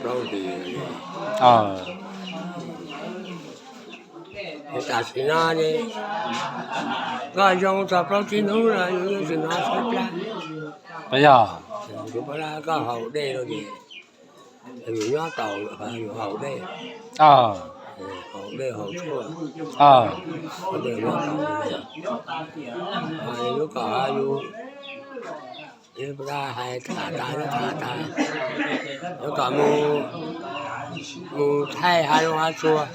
Plaub hlis. Tam sim no koj yoo txog plaub tsib hnub los yus yeej tsis hnov tshaib plab. Yog, koj haus dej rau ces yus nyob tau, yus haus dej, haus dej haus tshuaj, haus dej nyob tau. Lub kom yus, yus hais tham tas, yus tham tas, yuav kom mus, mus thaij hav zoov hav tsuag.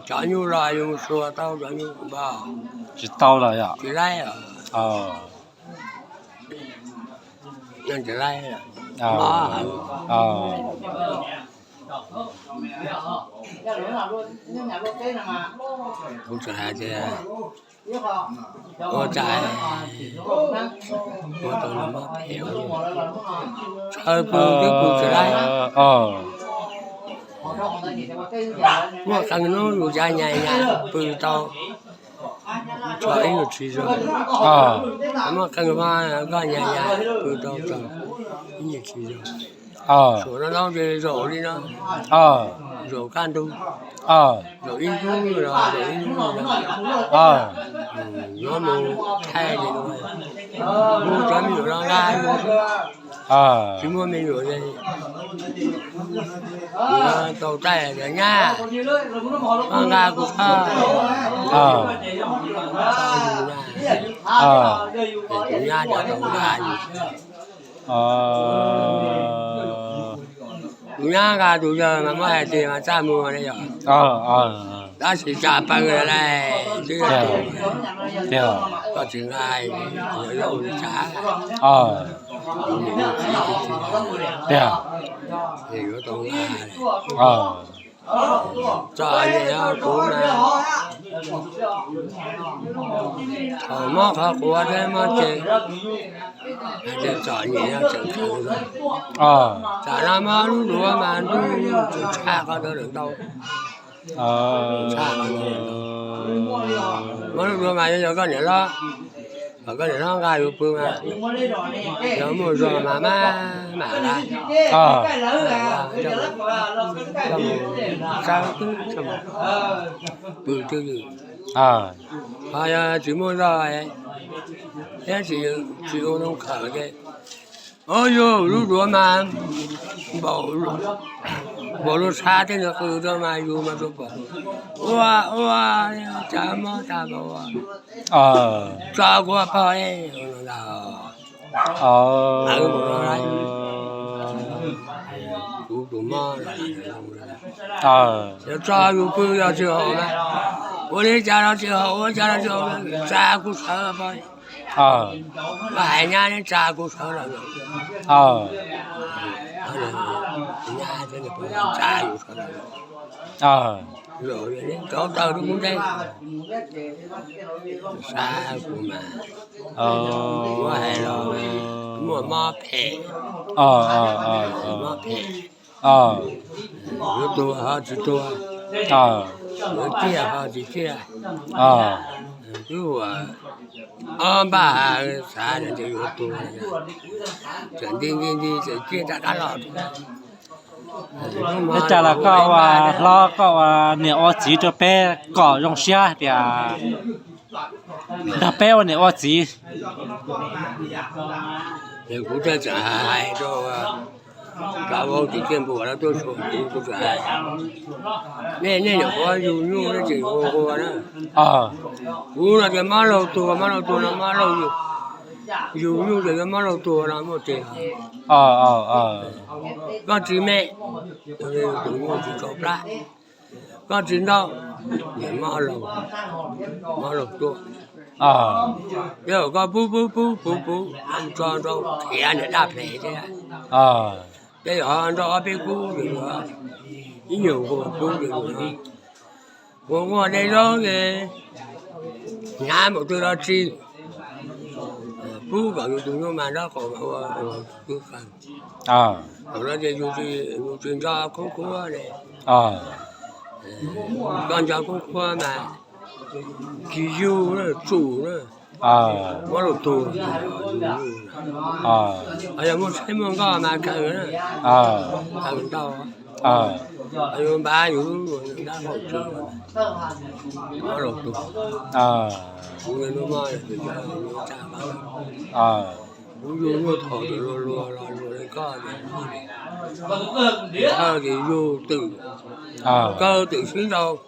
Cov nyuj los yus mus xuas tau cov nyuj npog, tsis tau lawm, tsis laib. Tsis laib. Kuv tseem hais tias ua cas ua tau nws mob phem, txawm pw twb pw tsis laib. Muaj qee hnub yus cav nyas nyas pw tau txog ib nyuag tsis zoo. Muaj qee hnub koj nyas nyas pw tau txog ib nyuag tsis zoo. Suam no no ces zaum li no, zaum kaj ntug, zaum ib hnub los zaum ib hnub no. Yuav mus thaij ces mus cov me nyuam no nqa, tsis muaj me nyuam ces tau taij tias nyab, koj nqa kuv txhob, kuv nyab tau nqa yus. Kuv nyab nqa tus yawg mas muab hais tias mas txaj muag ne yom. Tab sis cas pees lawm, twb yog koj tsis nqa, yog ua li cas, yuav tau nqa. Txom nyem kuv mas, thaum mob qhov quav thiab mob ceg, hais tias txom nyem tseem kheev. Tam no mob lub duav mas ntuj tshaj qhov ntawd lawm ntau. Mob lub duav mas yog koj niam hlob, kom koj niam hlob nqa yus pw mas, yog muaj zog mas maj mam nqa, coj mus xawb twb coj mus pw twb ywm. Ho yog tsis muaj zog thiab tsis ua zoo khawm ces, o yus lub duav mas npaum, npaum lub sab tej nws qw rau mas yus mas tsuas pom ua ua, cas mob tas npaum, tso kuv pog ib ntag. Kuv tus mob, yog tso yus pw yog tsis haum na, ua li cas los tsis haum, ua cas los tsis haum, tsa kuv sawv pog. Koj hais nyab neb tsa kuv sawv los, nyab thiab nws pog tsa yus sawv los, rauv taws rau kuv ntej. Sab kuv mas, muab hais los muaj mob phem, mob phem. Yuav tuag ho tsis tuag, yuav ciaj ho tsis ciaj. Twb ua ob npaj xav tias yuav tuag, tseem nti nti nti tseem ciaj rov qab los. Ua cas los koj ua hlob koj ua niam ua txiv rau peb kom zoo siab tias nrog peb ua niam ua txiv. Ces kuv thiaj tseem hais rau cov vauv tim Ciaj Npum lawv tuaj xyuas kuv, kuv tseem hais, nej, nej nyuam qhuav yug nyuj nej tseem nquag nquag na. Kuv no tias mob laug tuag, mob laug tuag no mob laug yug, yug nyuj ces yuav mob laug tuag no muaj tiag. Koj tsis me, tus nyuj tsis tshua plab, koj tsis ntau, ces mob laug, mob laug tuag. Tej zaum koj pub pub pub pub pub tso rau khiav niam daj ples thiab. Tej zaum ho nrog ob peb kub ces yuav, ib nyuag nquag pub ces yuav, nquag nquag dej zaub ces hnyav npaum twg los tsis, pub kom yus tus nyuj mas nraub qaum mas ua kwv qees. Thaum no ces yus tsis nco khoob khuab ne, koj nco khoob khuab mas tsis yug na, tsum na. Mob lus tug, yog muaj tsheb muaj nkoj mas kawg, kawg ntau. Yus npaj yus lub ntab qaum tsev, mob lus tug. Kuv yug lub mob, kuv yug lub thaum luag luag los luag li koj, thawj ces yug twm, kawg twm sib nraus,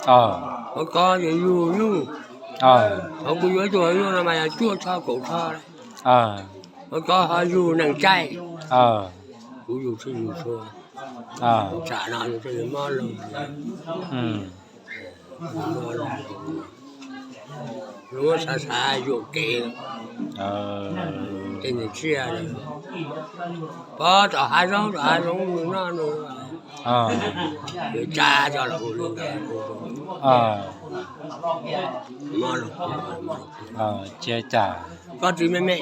qhov kov ces yug nyuj. Thaum kuv yuav ib tug nyuj no mas yog cuaj tsho kaum tsho, qhov kov ho yug nees caij. Kuv yug tsis yug tshua, tsam no yus thiaj li mob lus. Lus muab xav xav yuam kev, tej niag tsiaj, pov tom hav zoov tom hav zoov nws noj nws, yuav tsa coj los ua li ntawd. Mob lus, koj tsis me me,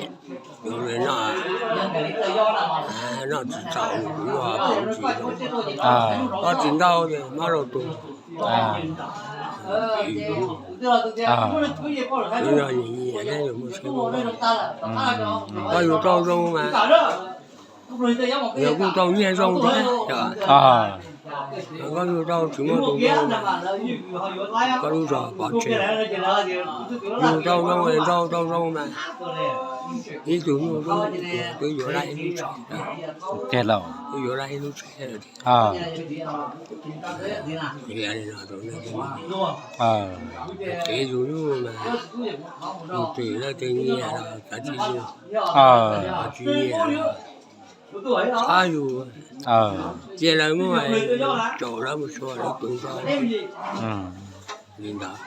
noj tsis txaus, noj tsis zoo, koj tsis ntau ces mob lus tug. Yog nyiam nyiam thiab yus muaj siab muaj nqaij, koj yug tau zoo mas, yog kuj tau nyiaj zoo thiab. Koj yug tau tsis muaj tus zoo mas, koj lub zog pov tseg. Yug tau zoo, nrau tau zoo mas, ib tug nyuj twb yuav laj ib lub tsheb, twb yuav laj ib lub tsheb. Kev yug nyuj mas, yus twm leej twg nyiam los kav tsij yug, ho tsis nyiam los txhob yug. Cia lawv muab caum lawv mus xyuas lawv tus nrog li ntawd.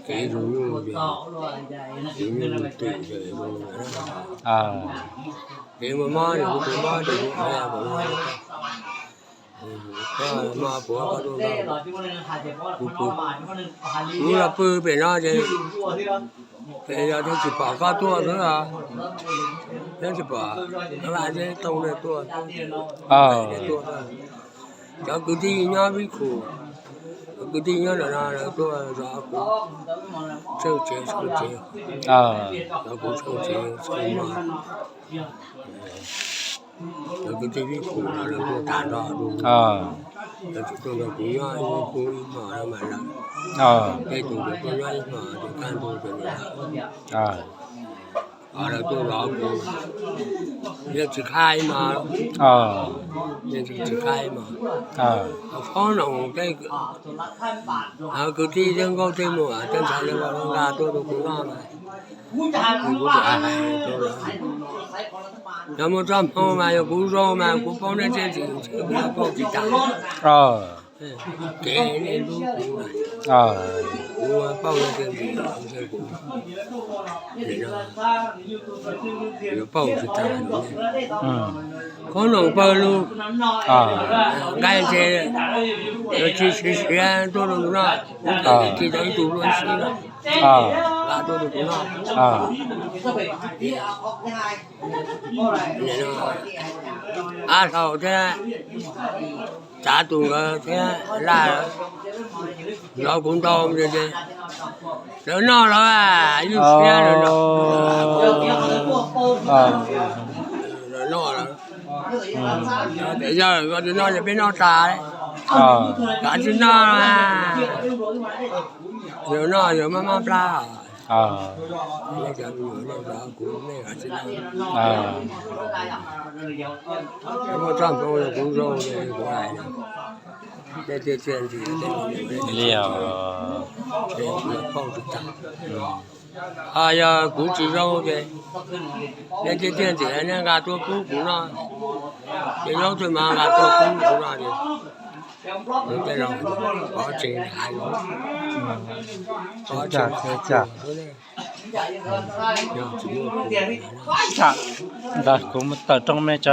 Kev yug nyuj ces, yug nyuj yug twm ces zoo. Kev muaj mob ces kuv tus mob ces kuv, koj mob puav koj tuaj nrog kuv pw. Kuv los pw pem no ces, ces yog thiaj tsis pom koj tuaj xwb os. Thiab tsis pom, vaj teb tooj nej tuaj, nej tuaj, cov kwv tij nyob Vib Khus, cov kwv tij nyob ntawm no lawv tuaj zov kuv tsheej tsev tsheej tsev, zov kuv tsheej tsev tsheej mov. Cov kwv tij Vib Khus no lawv tuaj tas nrho, lawv tsis tuaj nrog kuv nyob ib hnub ib hmos no mas lawm. Tej tus yuav tuaj nyob ib hmos ces kaj ntug ces lawm. Lawv tuaj zov kuv, yeej tsis khaj ib hmos, yeej tsis khaj ib hmos. Fob noom tej kwv tij tej nkauj tej muam tej ntxhais nkag tuaj rau kuv noj mas, kuv hais rau lawv, yog muaj txoj hmoo mas yog kuv zoo mas kuv paub nej txiaj ntsim ntshe kuv yuav pauj tsis tag. Kev nej hlub kuv, kuv pauj nej txiaj ntsim ntshe kuv yuav pauj tsis tag. Fob noom pawg lug, nqaij ntse, tsis siav siav tuaj rau kuv noj, kuv tsis tau ib tug luaj ib sib no, nqa tuaj rau kuv noj. Ab Hlau thiab Tsav Tus nkawd thiab Laj zov kuv ntau ces lawv noj los ywj siab lawm no. Lawv noj lawm. Yog koj tsis noj ces peb noj tas, koj tsis noj, yog noj yog maj maj plab. Kuv, nej txoj hmoo yog kuv zoo, kuv hais, nej txiaj txiaj ntsim, li os, kuv yuav pauj tsis tag. Ho yog kuv tsis zoo ces nej txiaj txiaj ntsim nej nqa tuaj pub kuv noj, ces zaub twg mas nqa tuaj pub kuv noj ces kuv tej laus pov tseg hav zoov, pov tseg hav zoov. Ntawd kuv mus tawm rooj mej tso.